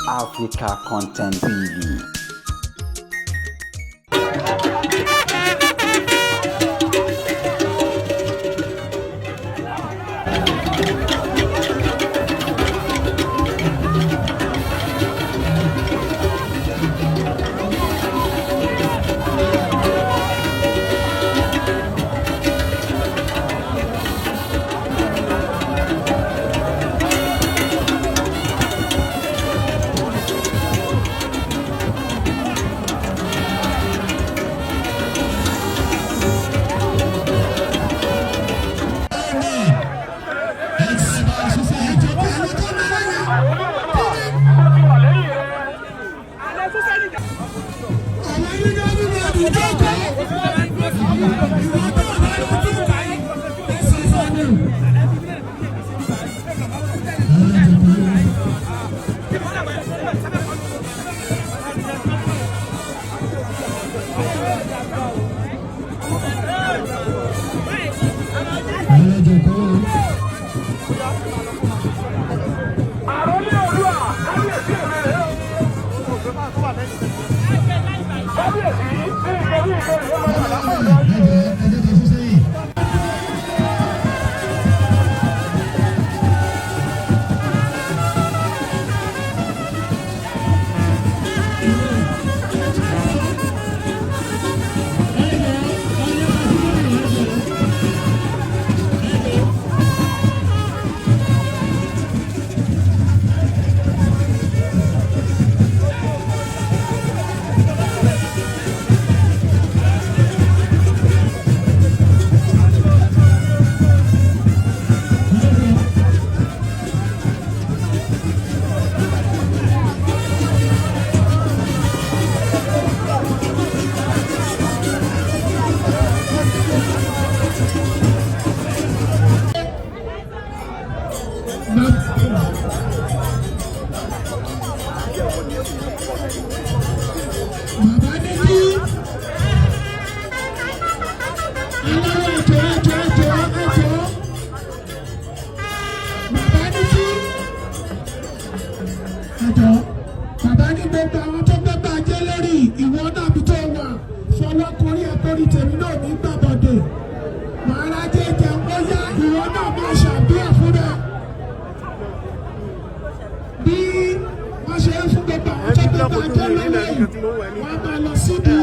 Africa Content TV. Àròlé Oòduà, kábíyèsí èmi rèé o. Kábíyèsí bí ìgbẹ́ bí ìgbẹ́ rèé máa wà lápá ọ̀dọ̀ yìí. Bàbá ní kí aláwọ̀ ẹ̀jọ̀ ẹ̀jọ̀ ẹ̀jọ̀ ẹ̀jọ̀. Bàbá ní kí ẹ̀jọ̀. Bàbá ní gbogbo àwọn tó gbégbá ajé lórí ìwọ náà bí tó wà fọwọ́kùnrin ẹ̀kọ́rí tèmi náà ní gbàbọ̀dẹ̀. Màá jẹ́ jẹun ó yá ìwọ náà máa ṣàdúrà fúnra. Bí wọ́n ṣe ń fún gbogbo àwọn tó gbégbá ajé lórí, wọ́n máa lọ síbi.